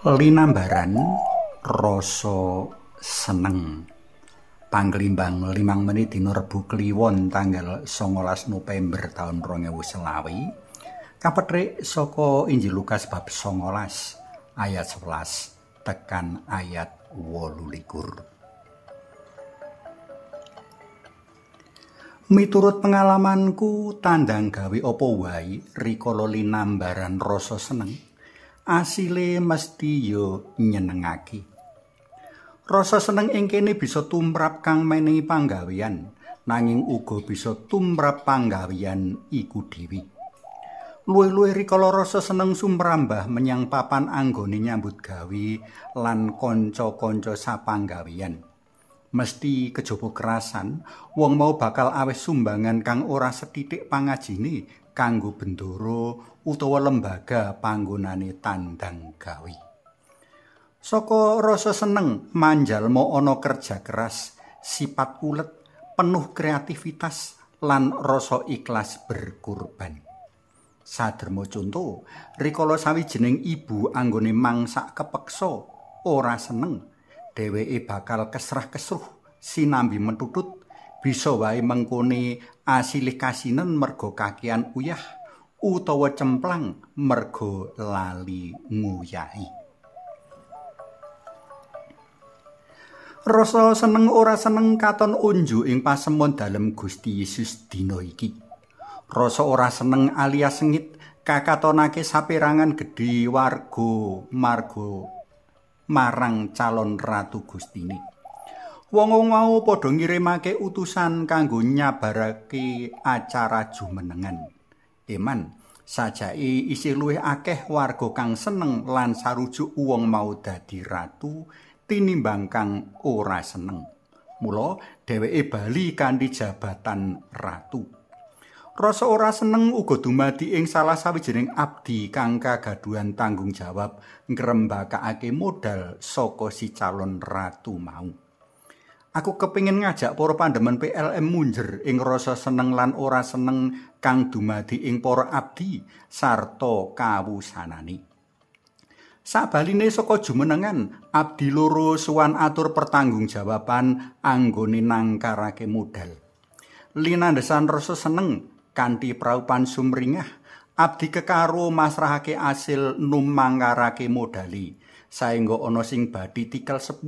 Linambaran rasa seneng. Panglimbang 5 menit dina Rebo Kliwon tanggal 19 November taun 2020 kapethik saka Injil Lukas bab 19 ayat 11 tekan ayat 28. Miturut pengalamanku, tandang gawe apa wae rikala linambaran rasa seneng asile mesti yo nyenengake. Rasa seneng ing kene bisa tumrap kang menehi panggawean, nanging uga bisa tumrap panggawean iku dhewe. Luwih-luwih rikala rasa seneng sumrambah menyang papan anggone nyambut gawe lan kanca-kanca sapanggawean. Mesti kejaba kerasan, wong mau bakal aweh sumbangan kang ora sethithik pangajine kanggo bendara utawa lembaga panggonane tandang gawe. Saka rasa seneng manjalma ana kerja keras, sifat ulet, penuh kreativitas lan rasa ikhlas berkorban. Saderma conto, rikala sawijining ibu anggone mangsak kepeksa ora seneng, dheweke bakal kesrah-kesruh sinambi mentutut, bisa wae mengkone asilih kasinen merga kakean uyah utawa cemplang merga lali nguyahi. Rasa seneng ora seneng katon unju ing pasemon dalem Gusti Yesus dina iki. Rasa ora seneng alias sengit kakatonake saperangan gedhe warga marga marang calon ratu Gustine. Wong-wong mau padha ngirimake utusan kanggo nyabarake acara jumenengan. Eman, sajake isih luwih akeh warga kang seneng lan sarujuk wong mau dadi ratu tinimbang kang ora seneng. Mula dheweke bali kanthi jabatan ratu. Rasa ora seneng uga dumadi ing salah sawijining abdi kang kagaduhan tanggung jawab ngrembakakake modal saka si calon ratu mau. Aku kepingin ngajak para pandemen PLM munjer ing rasa seneng lan ora seneng kang dumadi ing para abdi sarta kawusanane. Sabaline saka jumenengan, abdi loro suwan atur pertanggungjawaban anggone nangkarake modal. Linandesan rasa seneng kanthi praupan sumringah, abdi kekaro masrahake asil numangkarake modali. Saengga ana sing bathi tikel 10,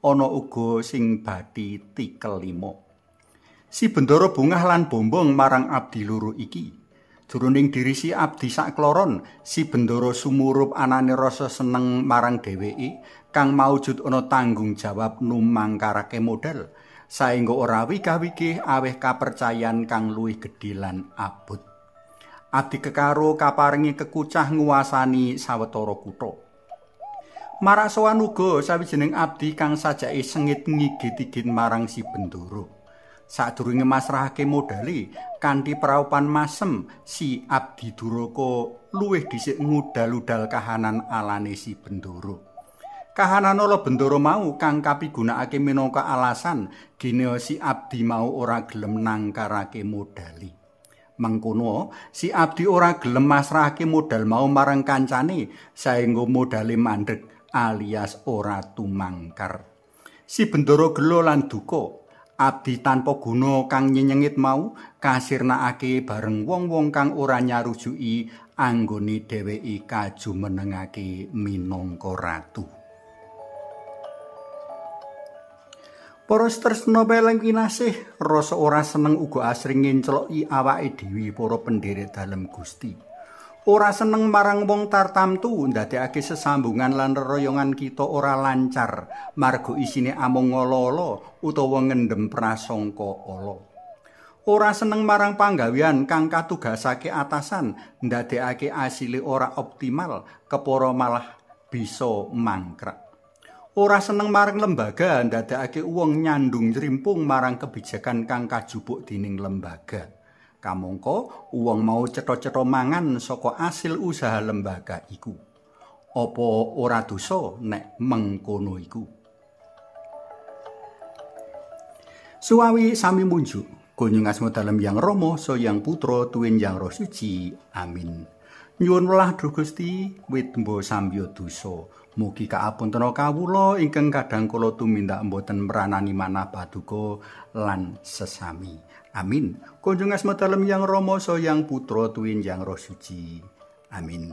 ana uga sing bathi tikel 5. Si bendara bungah lan bombong marang abdi loro iki. Jroning diri si abdi sakloron, si bendara sumurup anane rasa seneng marang dheweke kang maujud ana tanggung jawab numangkarake modal, saengga ora wigah-wigih aweh kapercayan kang luwih gedhe lan abot. Abdi kekaro kaparingi kekucah nguwasani sawetara kutha. Marak sowan uga sawijining abdi kang sajake sengit ngigit-igit marang si bendara. Sadurunge masrahake modale kanthi praupan masem, si abdi duraka luwih dhisik ngudal-udal kahanan alane si bendara. Kahanan ala bendara mau kang kapigunakake minangka alasan gene si abdi mau ora gelem nangkarake modali. Mengkono, si abdi ora gelem masrahake modal mau marang kancane saengga modale mandheg alias ora tumangkar. Si bendara gelo lan duka. Abdi tanpa guna kang nyenyengit mau kasirnakake bareng wong-wong kang ora nyarujuki anggone dheweke kajumenengake minangka ratu. Para tresna peleng kinasih, rasa ora seneng uga asring ngencloki awake dhewe para pendherek dalem Gusti. Ora seneng marang wong tartamtu ndadekake sesambungan lan reroyongan kita ora lancar marga isine amung ngala-ala utawa ngendhem prasangka ala. Ora seneng marang panggawean kang katugasake atasan ndadekake asile ora optimal, kepara malah bisa mangkrak. Ora seneng marang lembaga ndadekake wong nyandung njrimpung marang kebijakan kang kajupuk dening lembaga. Kamangka wong mau cetha-cetha mangan saka asil usaha lembaga iku. Apa ora dosa nek mengkono iku? Suwawi sami munjuk. Kunjung asma dalem Yang Rama, Sang Yang Putra, Tuwin Yang Roh Suci. Amin. Nyuwun welah duh Gusti, wit mbo sambya dosa. Mugi kaapuntena kawula ingkang kadang kala tumindak mboten mranani manah paduka lan sesami. Amin. Kunjung asma dalem Yang Rama Saha Yang Putra tuwin Yang Roh Suci. Amin.